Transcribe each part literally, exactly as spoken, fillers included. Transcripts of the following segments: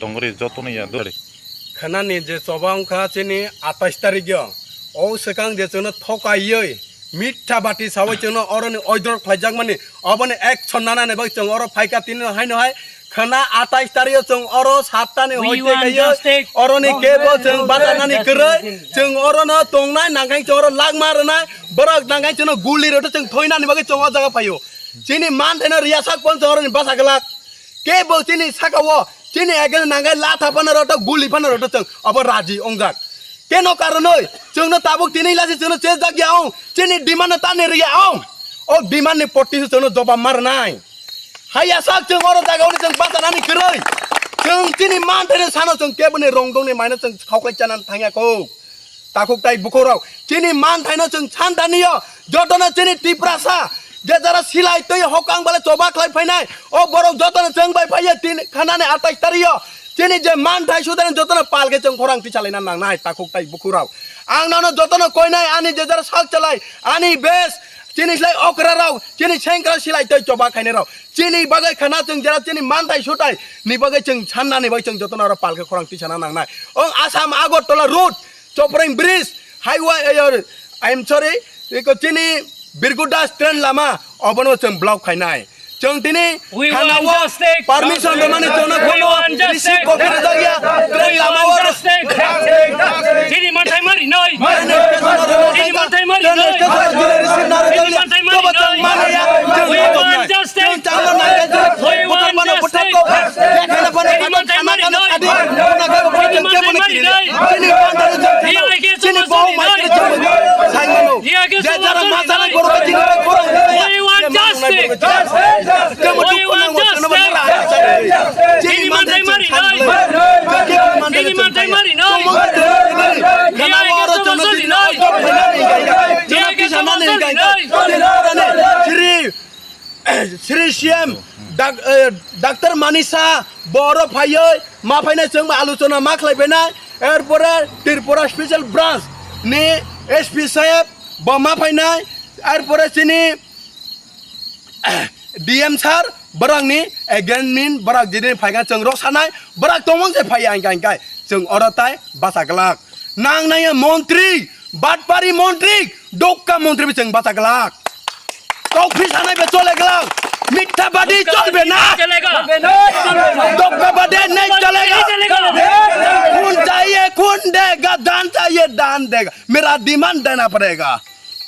Tongri joto ni ya dori. Khanani je choba wngkha chini atais tarikh yo. O swkang je chwngno thokaiwi mitha bati sawi chwngno oroni oidor khlaijakmani, oboni action nanani bagwi chwng oro phaikha tini haino hai. Khana atais tarikh yo chwng oro sattani hoite khaiwi oroni kebo chwng bachanani kwrwi, chwng orono tongnai nangkhe chwng oro lakma rwnai, borok nangkhe chwngno guli rwto chwng thoinani bagwi chwng o jaga phaio. Chini manthaino riyasak pon chwng oroni bacha glak. Kebo chini saka o, chini against nangkhe latha phano rwto, guli phano rwto chwng obo raji wngjak. Keno karonoi chwngno tabuk tini lasi chwngno chejak ya ong, chini demand no tani rwya ong. O demand ni potti se chwngno jobab ma rwnai. Haiya sak chwng oro jaga oni chwng bachanani kwrwi. Chwng chini manthaino sano chwng keboni rongdongni maino chwng khauklai chanani thangya kho. Takhuk tai bukhuk rok, chini manthaino chwng santaniyo, jotono chini Tiprasa, je jara silai twi hokang bale choba khlai phainai, o borok jotono chwng bai phaiya tin khanani atais tarikh yo, chini je manthai sudani jotono pal khe chwng khorang tisalaina nangnai, takhuk tai bukhuk rok. Ang nono jotono koinai ani je jara sak chalai, ani bes, chini slai okra rok, chini sengkra silai twi choba khainai rok, chini bagwi khana chwng jera chini manthai sutai ni bagwi chwng sannani bai chwng jotono oro pal khe khorang tisana nangnai. Ong Assam Agartala road, Chopreng Bridge, highway, eh, I am sorry, eko chini Birgudas train lama, obono chwng block khainai. Chwng tini We want justice. Permission rwmani chwngno We want justice. Receive copy rwjakya, train lama o. Chini manthai mari noi. Chini manthai mari noi. Chini manthai mari noi. We want justice. We want justice. Chini manthai mari noi. Chini manthai mari noi. Chini bohong mai kiri chini. Chini jara masana goro ka chini bai goro. We want justice. We want justice. Chini manthai mari noi. Chini manthai mari noi. Chini manthai mari noi. Chini manthai mari noi. Chini manthai mari noi. Shri Shri C M, dak-, eh, Doctor Manisha, bo oro phaiwi ma phainai, chwng bai alochona ma khlai phainai, er pore Tripura Special Branch ni S P saheb bo ma phainai, er pore chini D M sir, borok ni against ni borok jini phaikha chwng rok sanai, borok tongmung se phaiya hingka hingkai, chwng oro tai bacha glak. Nang naiya montri, batpari montri, dokka montri bai chwng bacha glak. Kok phi sanai be chole glak. Mitha badi cholbe na. Cholega. Dokka badi nahi cholega. Cholega. Khun chahiye khun dega, dan chahiye dan dega. Mera demand dena padega.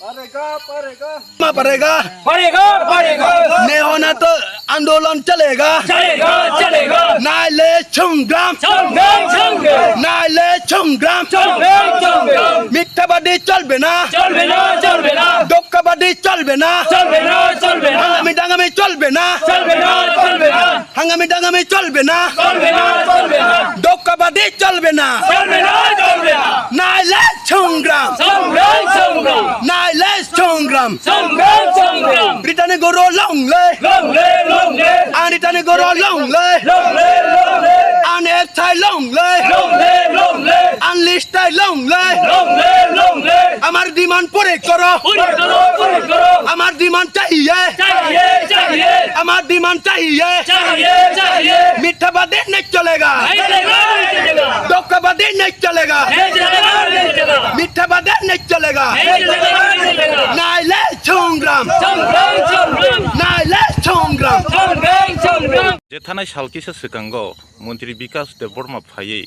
Padega, padega. Ma padega. Padega, padega. Nahi hona to andolon chalega. Chalega, chalega. Nahi le chungram. Chungram, chungram. Nahi le chungram. Chungram, chungram. Mitha badi cholbe na. Cholbe na, cholbe na. Dokka badi cholbe na. Cholbe na, cholbe na. Hangami dangami cholbe na. Cholbe na, cholbe na. Hangami dangami cholbe na. Cholbe na, cholbe na. Dokka badi cholbe na. Cholbe na, cholbe na. Nahi le chungram. Chungram, chungram. Nahi le chungram. Chungram, chungram. Ritani goro long le. Long le, long le. Ang ritani goro long le. Long le, long le. Ang net চাই লং লে। লং লে, লং লে। আনলিস্ট চাই লং লে। লং লে, লং লে। আমার ডিমান্ড পুরি করো। পুরি করো, পুরি করো। আমার ডিমান্ড চাহিয়ে। চাহিয়ে, চাহিয়ে। আমার ডিমান্ড চাহিয়ে। চাহিয়ে, চাহিয়ে। মিথ্যাবাদী নেই চলেগা। নেই চলেগা, নেই চলেগা। ধোকাবাদী নেই চলেগা। নেই চলেগা, নেই চলেগা। মিথ্যাবাদী নেই চলেগা। নেই চলেগা, নেই চলেগা। নাইলে সংগ্রাম। সংগ্রাম, সংগ্রাম। নাইলে সংগ্রাম। সংগ্রাম, সংগ্রাম। Je thanai sal kisa swkango Montri Bikas Debbarma phaiwi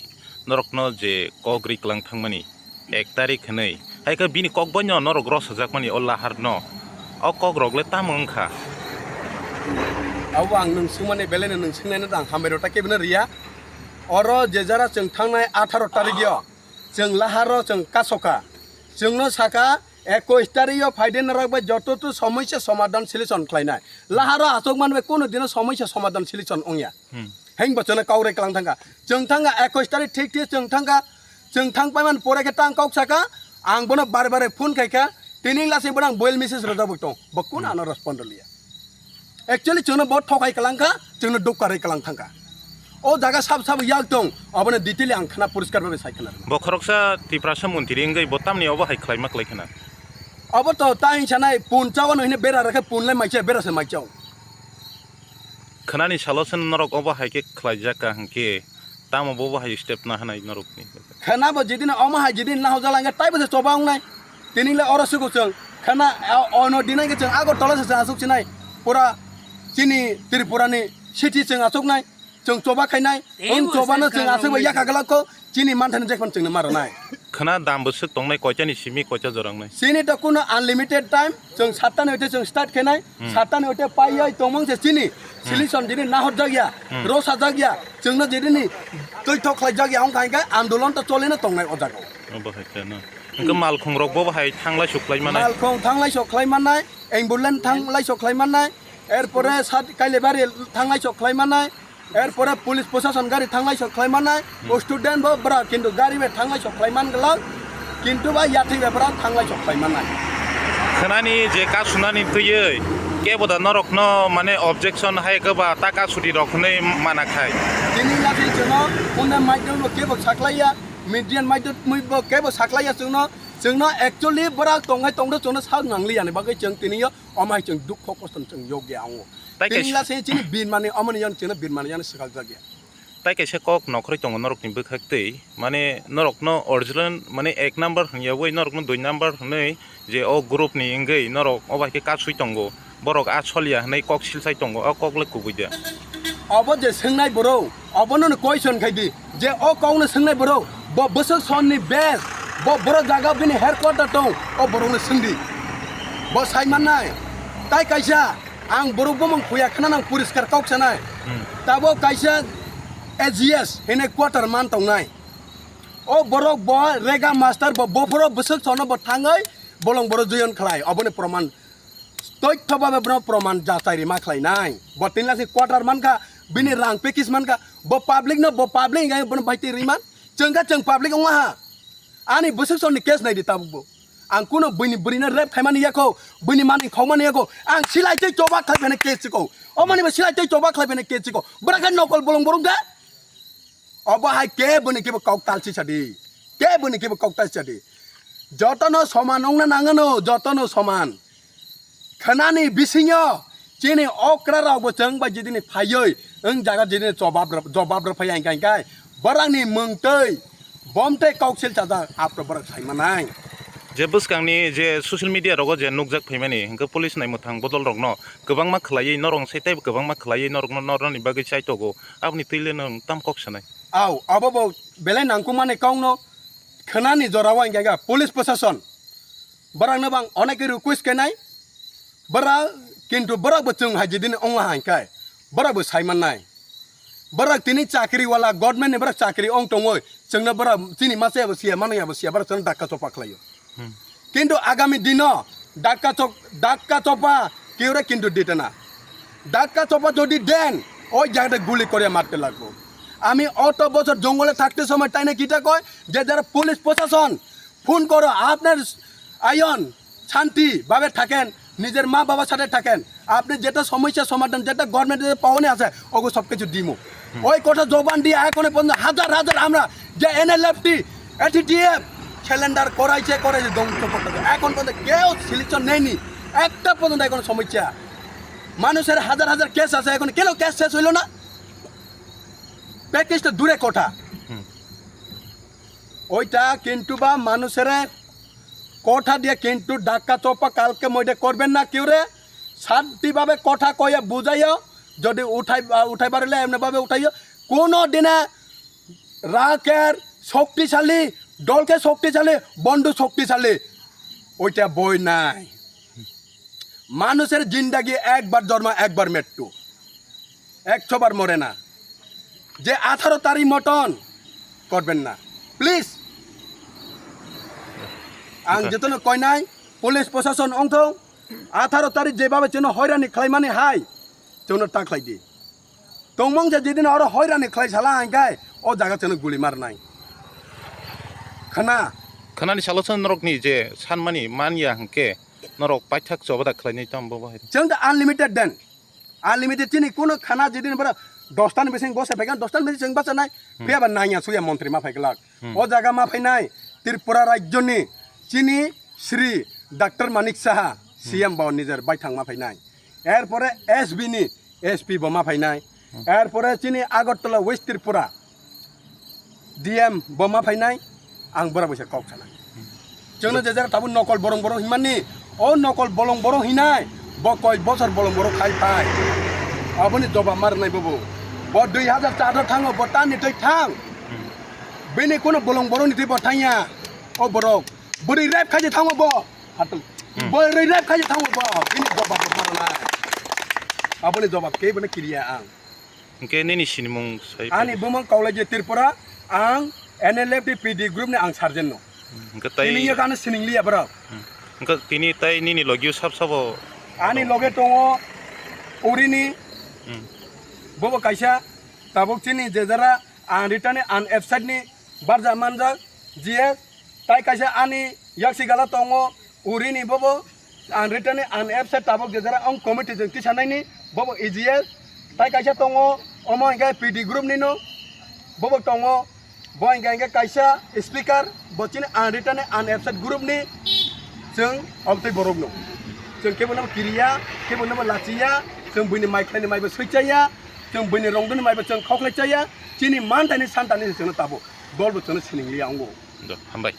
norokno je kok riklang thangmani ek tarik hwnwi, hai khe bini kok bai no norok rosajakmani o lahar no, o kok rok le tamo wngkha? Abo ang nwng swngmani belai no nwng swngnaino da ang hambai rok ta kebino riya. Oro je jara chwng thangnai atharo tarikyo chwng laharo chwng kasoka, chwngno saka ekush tarikyo phaide norok bai joto tu somoisya somadhan solution khlainai. Laharo achuk manbai kono dino somoisya somadhan solution wngya. Hmm. Heng bo chwngno kok riklang thangkha. Chwng thangkha ekush tarik thik thik chwng thangkha. Chwng thang paiman pore khe tang kok saka. Ang bono bare bare phone khaikha. Tini lasing bono ang voice message rwjak bo tong. Bo kun ano respond liya. Actually chwngno bo thokai kwlangkha, chwngno dukka rwi kwlang thangkha. O jaga sab sab yak tong, abono detail ang khna poriskar bhabe sai khna rwna. Bo khoroksa Tiprasa montri wngwi bo tamni obo hai khlaima kwlai khna? Obo to ta hing sanai pun chao no hine bera rakhe pun lai maicha bera se maichao. Khnani salo se norok obo hai khe khlaijak ka hwnkhe tamo bobo hai step na hanai norokni? Khna bo jidin omo hai jidin na hojala hwnkhe taibo se choba wngnai. Tini le oro sugo chwng. Khna o-, ono dinai khe chwng Agartala se chwng asuk sinai. Pura chini Tripura ni city chwng asuknai. Chwng choba khainai. Tei wng bo chobano se chwng khna asuk bai rwnai yakha se. Glak kho. Chini manthani jekpan chwngno maronai. Khna dam bwswk tongnai koitani simi koita jora wngnai? Chini to kuno unlimited time, chwng satta ni uite chwng start khenai, hmm, satta ni uite paiyai tongmung se chini, hmm, solution jini nahorjak ya, hmm, rosajak ya, chwngno jini twi thok khlaijak ya, wngkha hwnkhe andolon to cholino tongnai o jaga o. Obo hai khe no. Hwnkhe malkhung rok bo hai thanglai suklai manai? Malkhung thanglai sok khlai manai, ambulance thanglai sok khlai manai, erpore sat Kailebari thanglai sok khlai manai, erpore police prosason gari thanglai sok khlai manai, hmm, o student bo bra kintu gari bai thanglai sok khlai man glak, kintu ba yathwi bai bra thanglai sok khlai manai. Khnani je kasunani twiwi kebo da norokno mane objection hai khe ba ta kasuri rok hwnwi mana khai? Tini lathi chwngno unna maidom bo kebo saklaiya, media maidom bo kebo saklaiya chwngno, chwngno actually bra tongnai tongdo chwngno sak nangliya ni bagwi chwng tini yo omo hai chwng dukho kosto chwng yogya ango. Tai Tini kaisa lathi chini binmani omoni yan chwngno binmani yan swkakjakya. Tai kaisa kok nokhorwi tongo norokni bwkhak twi, mane norokno original, mane ek number hwnwi yawi norokno dui number hwnwi je o group ni wngwi norok obo hai khe kasui tongo, borok a soliya hwnwi kok silsai tongo, o kok le kubui de. Obo je swngnai borok, obono no question khai di, je o kokno swngnai borok, bo bwswk sonni base, bo borok jaga bini headquarter tong, o borokno swngdi. Bo sai mannai, tai kaisa, ang borok bumung khuya khna nang poriskar kok sanai. Hmm. Tabo kaisa A G S hine quarter man tongnai. O borok bo rega master bo, bo borok bwswk sono bo thangwi bolong borok join khlai, oboni proman toitho babe bono proman jachai rima khlainai. Bo tin lakh ni quarter mankha, bini rang package mankha, bo public no, bo public hinkhe bono baitwi riman, chwngkha chwng public wngma ha. Ani bwswk sonni case naidi tabukbo. Ang kuno buini bwrwino rape khaimani yakho, buini manwi khokmani yakho. Ang silai tei choba khlai phene case chikho. Omani bo silai tei choba khlai phene case chikho. Bwrakha nokol bolong borok da. Obo hai keboni kebo kok talsi sadi. Keboni kebo kok talsi sadi. Jotono soman wngna nangano, jotono soman. Khnani bisingo chini okra rok bo chwng bai jidini phaiwi wng jaga jidini jobab rw-, jobab rw phaiya hingka hingkai borokni mwng twi bom tei kok sil chajak apro borok sai manai. Je bwskangni je social media rogo je nukjak phaimani hingke police nai mwthang bodol rokno kwbangma khwlaiwi norok sai teibo kwbangma khwlaiwi norokno norani bagwi chaitogo aboni twi le nwng tam kok sanai? Au, abo bo belai nangkukmani kokno khnani jorao hingka hingka police prosason Borokno bo ang onek khe request khe nai. Borok, kintu borok bo chwng hai jidini ongla hai khe, borok bo sai mannai. Borok tini chakri wala, government ni borok chakri ong tongoi, chwngno borok chini masa yabo siya, mano yabo siya, borok chwngno dakka chopa khlaio. Hmm. Kintu agami dino dakka chok-, dakka chopa kiure kintu ditena. Dakka chopa jodi den, oi jagade guli kore marte lagbo. Ami oto bochor jongole thakte somoi taine kita koi, je jara police prosason, phone করো, আপনার আয়ন শান্তি ভাবে থাকেন, নিজের মা বাবার সাথে থাকেন, আপনি যেটা সমস্যা সমাধান, যেটা গভর্নমেন্টের পাওনি আছে, ওগো সব কিছু দিমু। ওই কথা জবান দিয়ে এখনো পর্যন্ত হাজার হাজার আমরা যে এনএলএফটি, এটিটিএফ সিলিন্ডার করাইছে, করাইছে, ধ্বংস করতেছে। এখন পর্যন্ত কেউ সিলেকশন নেয়নি, একটা পর্যন্ত এখনো সমস্যা। মানুষের হাজার হাজার কেস আছে, এখন কেন কেস শেষ হইল না? প্যাকেজটা দূরে কথা। হুম। ওইটা কিন্তু বা মানুষের কথা দিয়ে কিন্তু ডাক্কা চোপা কালকে মধ্যে করবেন না কেউ রে। শান্তিভাবে কথা কয়ে বুঝাইও, যদি উঠাই, আহ, উঠাই পারলে এমনিভাবে উঠাইও। কোনো দিনে রাখের শক্তিশালী, দলকে শক্তিশালী, বন্ধু শক্তিশালী, ওইটা বই নাই। মানুষের জিন্দাগি একবার জন্ম, একবার মৃত্যু, একশো বার মরে না। যে আঠারো তারিখ মতন করবেন না, প্লিজ। Ang আচ্ছা। Jotono koinai, police প্রশাসন ongthong, আঠারো তারিখ যেভাবে যেন হয়রানি খাইমানি হাই, যেন তা খাইদি। Tongmung je jedin oro hoirani khlai sala hingkai o jaga chwngno guli marnai. Khna. Khnani salo chwng norokni je sanmani manya hwnkhe norok paithak choba da khlainai tamo bo hai. Chwng da unlimited den. Unlimited chini kuno khna jedin bara dostan bising bose phaikha, dostan bising chwng bachanai. Hmm. Phiya ba nangya suya montri ma phaiklak. Hmm. O jaga ma phainai Tripura rajyoni chini Shri Doctor Manik Saha, Hmm. C M bo nijer baithang ma phainai. Erpore S B ni S P bo ma phainai. Hmm. Erpore chini Agartala West Tripura D M bo ma phainai. Ang bora boisa kok sana. Chwngno je jara tabuk nokol borong borong hinmani, o nokol bolong borong hinai, bo koi bosor bolong borong khai phai. Aboni jobab ma rwnai bobo. Bo dui hajar char o thango, bo tamni twi thang. Hmm. Bini kuno bolong borong ni twi bo thangya. O borok. Bwrwi rep khaji thango bo. Hatung. Hmm. Bwrwi rep khaji thango bo. Bini jobab bo ma rwnai. Aboni jobab khe bono kiriya ang. Hwnkhe nini sinimung sai Ani phai. Bumung Kaulaji Tripura, ang N L F T P D group ni ang sergeant no. Hwnkhe tai Tini yok ano sining liya borok. Hmm. Hwnkhe tini tai nini logio sab sabo. Ani loge tongo Urini, Hmm. bobo kaisa tabuk chini jejara ang ritani ang absent ni barja manjak G S, tai kaisa ani yaksi gala tongo Urini bobo ang ritani ang absent tabuk jejara ang committee jeng tisanaini bobo E G S, tai kaisa tongo omo hingke P D group ni no bobo tongo. Bo hingke hingke kaisa speaker, bo chini unwritten and unabsent group ni chwng obtwi borok no. Chwng kebo no kiriya, kebo no lachiya, chwng buini mai khlaini mai bo swichaya, chwng buini rongdoni mai bo chwng khokhlai chaya, chini man tani san tani chwngno tabo, dol bo chwngno sining liya ongo. Do, hambai.